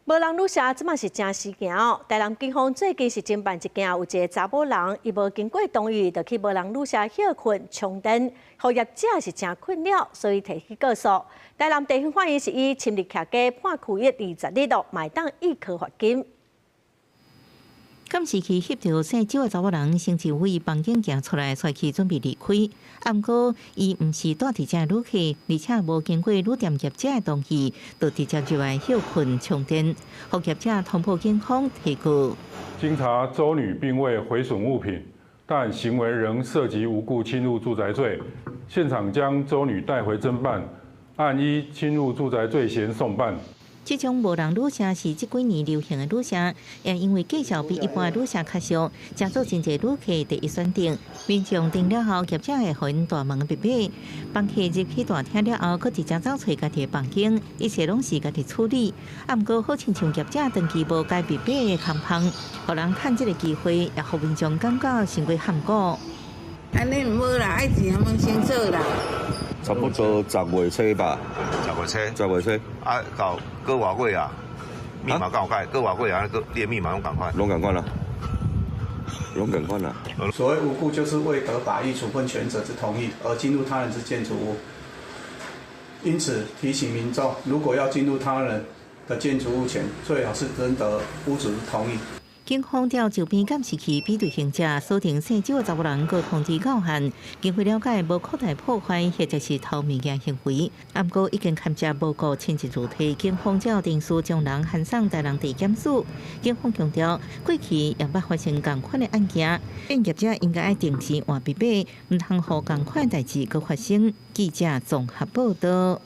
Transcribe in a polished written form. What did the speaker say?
無人旅社這馬是誠時行哦。台南警方最近是偵辦一件，有一个查某人，伊無經過同意，就去無人旅社歇睏充電，予業者是誠困擾，所以提去告訴。台南地方法院是以侵入徛家判拘役20日咯，嘛會當易科罰金。監視器翕著姓周的查某人，先一位房間行出來，出去準備離開。毋過，伊毋是蹛佇遮旅客，而且無經過旅店業者的同意，就直接入來歇睏充電，予業者通報警方提告。經查，周女並未毀損物品，但行為仍涉及無故侵入住宅罪。現場將周女帶回偵辦，按依侵入住宅罪嫌送辦。這種無人旅社是這幾年流行的旅社，也因為價錢比一般旅社較俗，誠做真濟旅客第一選擇。民眾訂了後，業者會予𪜶大門密碼，房客入去大廳了後，閣直接走揣家己的房間，一切攏是家己處理。啊，毋過好親像業者長期無改密碼的空芳，予人趁這个機會，也予民眾感覺傷過陷阱。按呢毋好啦，愛錢問清楚啦。差不多10月初吧。 10月初。10月初。啊，到過偌月啊？密碼敢有改？過偌月啊？閣你的密碼攏仝款？攏仝款啦，攏仝款啦。所謂無故，就是未得法益處分權者之同意而進入他人之建築物。因此提醒民眾，如果要進入他人的建築物前，最好是徵得屋主同意。警方調周邊監視器比對行跡，鎖定姓周的查某人，閣通知到案。經過了解，無擴大破壞或者是偷物件行為，毋過已經牽涉無故侵入主體，警方照程序將人函送台南地檢署。警方強調，過去也捌發生仝款的案件，業者應該愛定時換密碼，毋通予仝款代誌閣發生。記者綜合報導。